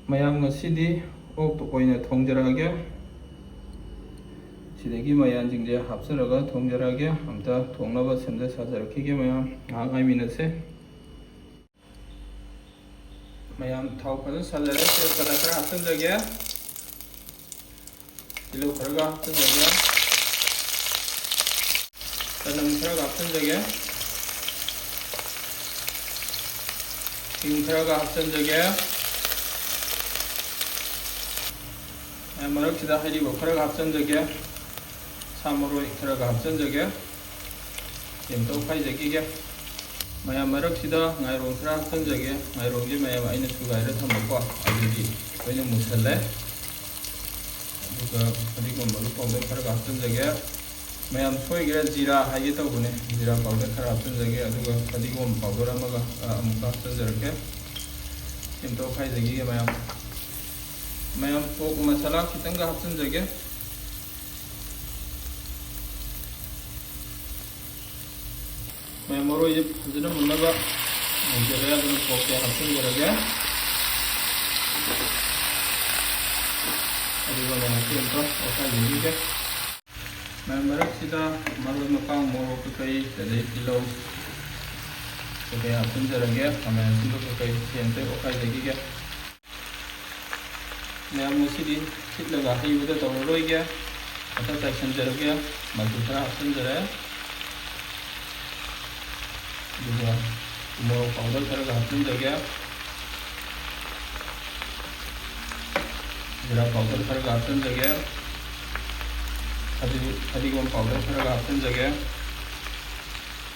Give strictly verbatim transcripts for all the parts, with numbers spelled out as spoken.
ꯃꯌꯥꯝ, ꯉꯁꯤꯗꯤ ꯑꯣꯛꯇ ꯑꯣꯏꯅ ꯊꯣꯡꯖꯔꯛꯑꯒꯦ꯫ ꯁꯤꯗꯒꯤ ꯃꯌꯥꯟꯁꯤꯡꯁꯦ ꯍꯥꯞꯆꯔꯒ ꯊꯣꯡꯖꯔꯛꯑꯒꯦ꯫ ꯑꯝꯇ ꯊꯣꯡꯅꯕ ꯁꯦꯝꯖ ꯁꯥꯖꯔꯛꯈꯤꯒꯦ ꯃꯌꯥꯝ, ꯉꯥꯏꯍꯥꯛ ꯉꯥꯏꯃꯤꯟꯅꯁꯦ꯫ ꯃꯌꯥꯝ, ꯊꯥꯎ ꯐꯖꯅ ꯁꯥꯖꯔꯦ꯫ ꯇꯦꯖꯄꯇꯥ ꯈꯔ ꯍꯥꯞꯆꯤꯟꯖꯒꯦ꯫ ꯇꯤꯜꯍꯧ ꯈꯔꯒ ꯍꯥꯞꯆꯤꯟꯖꯒꯦ꯫ ꯆꯅꯝ ꯈꯔꯒ ꯍꯥꯞꯆꯤꯟꯖꯒꯦ꯫ ꯁꯤꯡ ꯈꯔꯒ ꯍꯥꯞꯆꯤꯟꯖꯒꯦ꯫ ꯃꯌꯥꯝ, ꯃꯔꯛꯁꯤꯗ ꯍꯩꯔꯤꯕꯣꯞ ꯈꯔꯒ ꯍꯥꯞꯆꯤꯟꯖꯒꯦ꯫ ꯁꯥ ꯃꯔꯣꯏ ꯈꯔꯒ ꯍꯥꯞꯆꯤꯟꯖꯒꯦ꯫ ꯁꯤ ꯑꯝꯇ ꯑꯣꯠꯈꯥꯏꯖꯈꯤꯒꯦ꯫ ꯃꯌꯥꯝ, ꯃꯔꯛꯁꯤꯗ ꯉꯥꯏꯔꯣꯡ ꯈꯔ ꯍꯥꯞꯆꯤꯟꯖꯒꯦ꯫ ꯉꯥꯏꯔꯣꯡꯁꯦ ꯃꯌꯥꯝ ꯑꯩꯅ ꯁꯨꯒꯥꯏꯔ ꯊꯝꯕꯀꯣ, ꯑꯗꯨꯗꯤ ꯂꯣꯏꯅ ꯃꯨꯁꯜꯂꯦ꯫ ꯑꯗꯨꯒ ꯐꯗꯤꯒꯣꯝ ꯃꯔꯨ ꯄꯥꯎꯗꯔ ꯈꯔꯒ ꯍꯥꯞꯆꯤꯟꯖꯒꯦ꯫ ꯃꯌꯥꯝ, ꯁꯣꯏꯈ꯭ꯔꯦ, ꯖꯤꯔꯥ ꯍꯥꯏꯒꯦ ꯇꯧꯕꯅꯦ꯫ ꯖꯤꯔꯥ ꯄꯥꯎꯗꯔ ꯈꯔ ꯍꯥꯞꯆꯤꯟꯖꯒꯦ, ꯑꯗꯨꯒ ꯐꯗꯤꯒꯣꯝ ꯄꯥꯎꯗꯔ ꯑꯃꯒ, ꯑ, ꯑꯃꯨꯛꯀ ꯍꯥꯞꯆꯤꯟꯖꯔꯛꯀꯦ꯫ ꯁꯤ ꯑꯝꯇ ꯑꯣꯠꯈꯥꯏꯖꯈꯤꯒꯦ ꯃꯌꯥꯝ꯫ ꯃꯌꯥꯝ, ꯄꯣꯔꯛ ꯃꯁꯥꯂꯥ ꯈꯤꯇꯪꯒ ꯍꯥꯞꯆꯤꯟꯖꯒꯦ꯫ ꯃꯌꯥꯝ, ꯃꯔꯣꯏꯁꯦ ꯐꯖꯅ ꯃꯨꯟꯅꯕ ꯉꯧꯖꯔꯦ, ꯑꯗꯨꯅ ꯄꯣꯔꯛꯁꯦ ꯍꯥꯞꯆꯤꯟꯖꯔꯒꯦ꯫ ꯑꯗꯨꯒ ꯃꯌꯥꯝꯁꯦ ꯑꯃꯨꯛꯀ ꯑꯣꯠꯈꯥꯏꯖꯈꯤꯒꯦ꯫ ꯃꯌꯥꯝ, ꯃꯔꯛꯁꯤꯗ ꯃꯔꯣꯏ ꯃꯄꯥꯡ, ꯃꯣꯔꯣꯛ ꯀꯩꯀꯩ, ꯑꯗꯩ ꯇꯤꯜꯍꯧ ꯀꯩꯀꯩ ꯍꯥꯞꯆꯤꯟꯖꯔꯒꯦ꯫ ꯈꯥꯃꯦꯟ ꯑꯁꯤꯟꯕ ꯀꯩꯀꯩ ꯁꯤ ꯑꯃꯇ ꯑꯣꯠꯈꯥꯏꯖꯈꯤꯒꯦ꯫ ꯃꯌꯥꯝ, ꯉꯁꯤꯗꯤ ꯊꯤꯠꯂꯒ ꯍꯩꯕꯗ ꯇꯧꯔꯔꯣꯏꯒꯦ꯫ ꯃꯊꯛ ꯆꯥꯏꯁꯤꯟꯖꯔꯒꯦ꯫ ꯃꯆꯨ ꯈꯔ ꯍꯥꯞꯆꯤꯟꯖꯔꯦ꯫ ꯑꯗꯨꯒ ꯃꯣꯔꯣꯛ ꯄꯥꯎꯗꯔ ꯈꯔꯒ ꯍꯥꯞꯆꯤꯟꯖꯒꯦ꯫ ꯖꯤꯔꯥ ꯄꯥꯎꯗꯔ ꯈꯔꯒ ꯍꯥꯞꯆꯤꯟꯖꯒꯦ꯫ ꯐꯗꯤ-, ꯐꯗꯤꯒꯣꯝ ꯄꯥꯎꯗꯔ ꯈꯔꯒ ꯍꯥꯞꯆꯤꯟꯖꯒꯦ꯫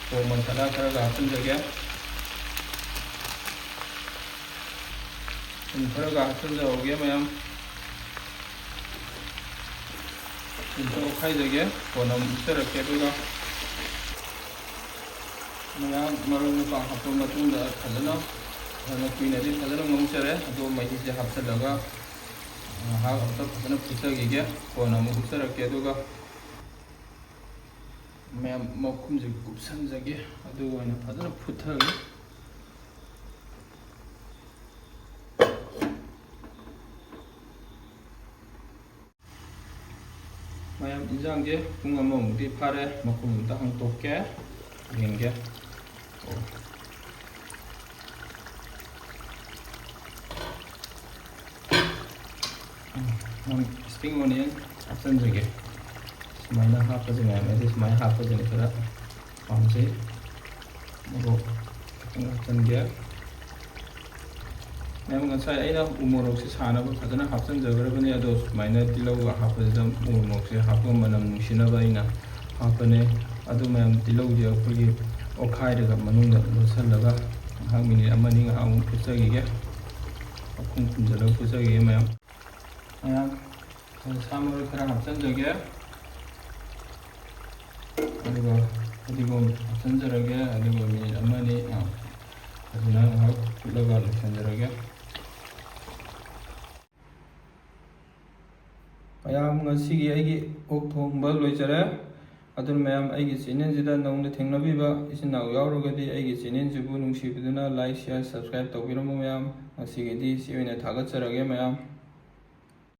ꯒꯔꯝ ꯃꯁꯥꯂꯥ ꯈꯔꯒ ꯍꯥꯞꯆꯤꯟꯖꯒꯦ꯫ ꯊꯨꯝ ꯈꯔꯒ ꯍꯥꯞꯆꯤꯟꯖꯍꯧꯒꯦ ꯃꯌꯥꯝ꯫ ꯊꯨꯝ ꯈꯔ ꯑꯣꯠꯈꯥꯏꯖꯒꯦ꯫ ꯀꯣꯟꯅ ꯑꯃꯨꯛ ꯎꯞꯆꯔꯛꯀꯦ꯫ ꯑꯗꯨꯒ ꯃꯌꯥꯝ, ꯃꯔꯣꯏ ꯃꯄꯥꯡ ꯍꯥꯞꯄ ꯃꯇꯨꯡꯗ ꯐꯖꯅ, ꯐꯖꯅ ꯀꯨꯏꯅꯗꯤ ꯐꯖꯅ ꯉꯧꯖꯔꯦ꯫ ꯑꯗꯣ ꯃꯍꯤꯁꯦ ꯍꯥꯞꯆꯤꯜꯂꯒ ꯉꯥꯏꯍꯥꯛ ꯑꯝꯇ ꯐꯖꯅ ꯐꯨꯠꯆꯈꯤꯒꯦ꯫ ꯀꯣꯟꯅ ꯑꯃꯨꯛ ꯎꯞꯆꯔꯛꯀꯦ꯫ ꯑꯗꯨꯒ ꯃꯌꯥꯝ, ꯃꯈꯨꯝꯁꯦ ꯀꯨꯞꯁꯟꯖꯒꯦ꯫ ꯑꯗꯨꯒ ꯑꯣꯏꯅ ꯐꯖꯅ ꯐꯨꯠꯊꯒꯦ꯫ ꯃꯌꯥꯝ, ꯏꯟꯖꯥꯡꯁꯦ ꯄꯨꯡ ꯑꯃꯃꯨꯛꯇꯤ ꯐꯥꯔꯦ, ꯃꯈꯨꯝ ꯑꯝꯇ ꯍꯥꯡꯇꯣꯛꯀꯦ, ꯌꯦꯡꯒꯦ꯫ ꯑꯣ꯫ ꯎꯝ, spring onion ꯍꯥꯞꯆꯤꯟꯖꯒꯦ꯫ ꯁꯨꯃꯥꯏꯅ ꯍꯥꯞꯄꯁꯦ ꯃꯌꯥꯝ, ꯑꯩꯗꯤ ꯁꯨꯃꯥꯏꯅ ꯍꯥꯞꯄꯁꯤꯅ ꯈꯔ ꯄꯥꯝꯖꯩ꯫ ꯃꯣꯔꯣꯛ ꯈꯤꯇꯪ ꯍꯥꯞꯆꯤꯟꯒꯦ꯫ ꯃꯌꯥꯝ, ꯉꯁꯥꯏ ꯑꯩꯅ ꯎ ꯃꯣꯔꯣꯛꯁꯦ ꯁꯥꯅꯕ ꯐꯖꯅ ꯍꯥꯞꯆꯤꯟꯖꯈ꯭ꯔꯕꯅꯤ, ꯑꯗꯣ ꯁꯨꯃꯥꯏꯅ ꯇꯤꯜꯍꯧꯒ ꯍꯥꯞꯄꯁꯤꯗ ꯎ ꯃꯣꯔꯣꯛꯁꯦ ꯍꯥꯞꯄꯒ ꯃꯅꯝ ꯅꯨꯡꯁꯤꯅꯕ ꯑꯩꯅ ꯍꯥꯞꯄꯅꯦ꯫ ꯑꯗꯨ ꯃꯌꯥꯝ, ꯇꯤꯜꯍꯧꯁꯦ ꯑꯩꯈꯣꯏꯒꯤ ꯑꯣꯠꯈꯥꯏꯔꯒ ꯃꯅꯨꯡꯗ ꯂꯣꯠꯁꯤꯜꯂꯒ ꯉꯥꯏꯍꯥꯛ ꯃꯤꯅꯤꯠ ꯑꯃ ꯑꯅꯤ ꯉꯥꯏꯍꯥꯛ ꯑꯃꯨꯛ ꯐꯨꯠꯆꯈꯤꯒꯦ꯫ ꯃꯈꯨꯝ ꯈꯨꯝꯖꯤꯜꯂꯒ ꯐꯨꯠꯆꯈꯤꯒꯦ ꯃꯌꯥꯝ꯫ ꯃꯌꯥꯝ, ꯁꯥ ꯃꯔꯣꯏ ꯈꯔ ꯍꯥꯞꯆꯤꯟꯖꯒꯦ꯫ ꯑꯗꯨꯒ ꯐꯗꯤꯒꯣꯝ ꯍꯥꯞꯆꯤꯟꯖꯔꯒꯦ꯫ ꯑꯗꯨꯒ ꯃꯤꯅꯤꯠ ꯑꯃ ꯑꯅꯤ ꯉꯥꯏꯍꯥꯛ ꯐꯖꯅ ꯉꯥꯏꯍꯥꯛ ꯐꯨꯠꯂꯒ ꯂꯣꯏꯁꯤꯟꯖꯔꯒꯦ꯫ ꯃꯌꯥꯝ, ꯉꯁꯤꯒꯤ ꯑꯩꯒꯤ ꯑꯣꯛ ꯊꯣꯡꯕ ꯂꯣꯏꯖꯔꯦ꯫ ꯑꯗꯨꯅ ꯃꯌꯥꯝ, ꯑꯩꯒꯤ channelꯁꯤꯗ ꯅꯧꯅ ꯊꯦꯡꯅꯕꯤꯕ ꯏꯆꯤꯟ ꯏꯅꯥꯎ ꯌꯥꯎꯔꯒꯗꯤ ꯑꯩꯒꯤ channelꯁꯤꯕꯨ ꯅꯨꯡꯁꯤꯕꯤꯗꯨꯅ like, share, subscribe ꯇꯧꯕꯤꯔꯝꯃꯨ ꯃꯌꯥꯝ꯫ ꯉꯁꯤꯒꯤꯗꯤ ꯁꯤ ꯑꯣꯏꯅ ꯊꯥꯒꯠꯆꯔꯒꯦ ꯃꯌꯥꯝ꯫